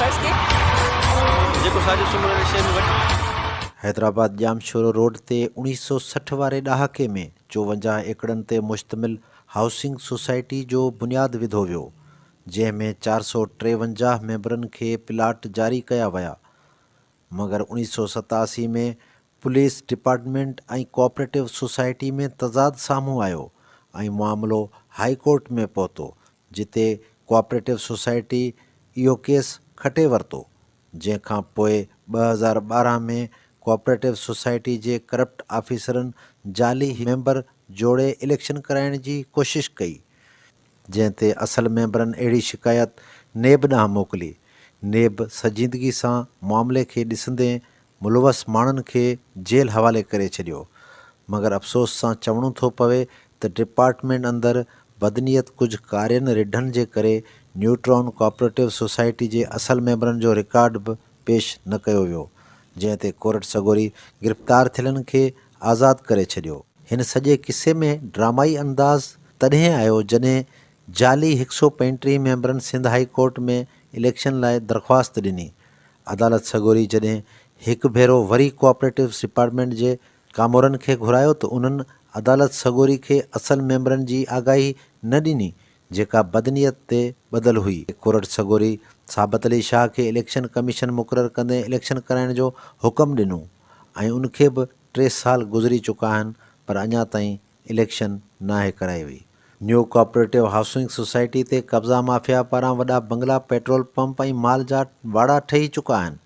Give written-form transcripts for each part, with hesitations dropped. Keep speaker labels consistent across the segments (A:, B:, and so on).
A: Members کي.
B: جيڪو ساجد سومرو ان شيء ۾ وڏي.
C: حيدرآباد ڄامشورو روڊ تي 1960 واري ڏهاڪي ۾ 54 ايڪڙن تي مشتمل هائوسنگ سوسائٽي جو بنياد وڌو ويو، جنهن ۾ 453 ميمبرن کي پلاٽ جاري ڪيا ويا، مگر 1987 ۾ پوليس ڊپارٽمينٽ ۽ ڪوآپريٽو سوسائٽي ۾ تضاد سامهون آيو ۽ معاملو هائي ڪورٽ ۾ پهتو، جتي ڪوآپريٽو سوسائٽي اهو ڪيس کٽي ورتو، جنهن کان پوء 2012 ۾ ڪوآپريٽو سوسائٽي جي ڪرپٽ آفيسرن جعلي ميمبر جوڙي اليڪشن ڪرائڻ جي ڪوشش ڪئي، جنهن تي اصل ميمبرن اهڙي شڪايت نيب ڏانهن موڪلي. نيب سنجيدگي سان معاملي کي ڏسندي ملوث ماڻهن کي جيل حوالي ڪري ڇڏيو. مگر افسوس سان چوڻو ٿو پوي ته ڊپارٽمينٽ اندر بدنيت ڪجهه ڪارين رڍن جي ڪري نيوٽران ڪوآپريٽو سوسائٽي جي اصل ميمبرن جو رڪارڊ به پيش نه ڪيو ويو، جنهن تي ڪورٽ سڳوري گرفتار ٿيلن کي آزاد ڪري ڇڏيو. هن سڄي قصي ۾ ڊرامائي انداز تڏهن آيو جڏهن جعلي 135 ميمبرن سنڌ هائي ڪورٽ ۾ اليڪشن لاء درخواست ڏني. عدالت سڳوري جڏهن هڪ ڀيرو وري ڪوآپريٽوز ڊپارٽمينٽ جي ڪامورن کي گهرايو ته انهن عدالت سڳوري کي اصل ميمبرن جي آگاهي نه ڏني جيڪا بدنيت تي ٻڌل هئي. ڪورٽ سڳوري ثابت علي شاهه کي اليڪشن ڪميشن مقرر ڪندي اليڪشن ڪرائڻ جو حڪم ڏنو ۽ ان کي به ٽي سال گذري چڪا آهن پر اڃا تائين اليڪشن ناهي ڪرائي وئي. نيو ڪوآپريٽو هائوسنگ سوسائٽي تي قبضا مافيا پاران وڏا بنگلا، پيٽرول پمپ ۽ مال جا واڙا ٺهي چڪا آهن.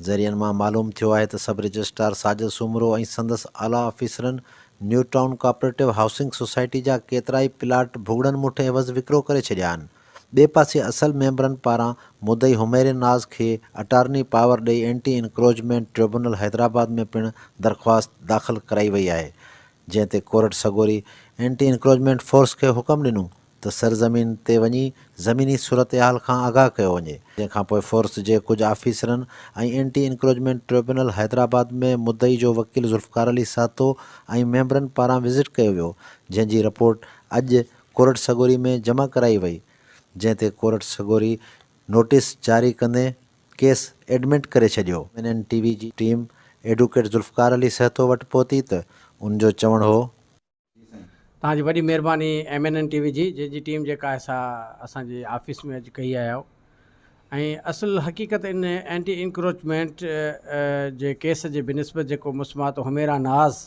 C: ذريعن مان معلوم ٿيو آهي ته سب رجسٽرار ساجد سومرو ۽ سندس اعليٰ آفيسرن new town cooperative housing society جا ڪيترائي پلاٽ ڀڳڙن مٺ عيوض وڪرو ڪري ڇڏيا آهن. ٻئي پاسي اصل ميمبرن پاران مدعي حميرين ناز کي اٽارني پاور ڏئي اينٽي انڪروچمينٽ ٽربيونل حيدرآباد ۾ پڻ درخواست داخل ڪرائي وئي آهي جنهن تي ڪورٽ سڳوري اينٽي انڪروچمينٽ فورس کي حڪم ڏنو ته سرزمين تي وڃي زميني صورتحال کان آگاهه ڪيو وڃي، جنهن کانپوء فورس جي ڪجهه آفيسرن ۽ اينٽي انڪروچمينٽ ٽربيونل حيدرآباد ۾ مدعي جو وڪيل ذوالفقار علي سهتو ۽ ميمبرن پاران وزٽ ڪيو ويو، جنهن جي رپورٽ اڄ ڪورٽ سڳوري ۾ جمع ڪرائي وئي، جنهن تي ڪورٽ سڳوري نوٽيس جاري ڪندي ڪيس ايڊمٽ ڪري ڇڏيو. اين اين ٽي وي جي ٽيم ايڊووڪيٽ ذوالفقار علي سهتو وٽ پهتي ته ان جو چوڻ هو.
D: توهان جي وڏي مهرباني M N N T V جي جنهن جي ٽيم جيڪا آهي سا اسان جي آفيس ۾ اڄ ڪهي آيا آهيو ۽ اصل حقيقت ان اينٽي انڪروچمينٽ جي ڪيس جي بنسبت جيڪو مسمات حميرا ناز.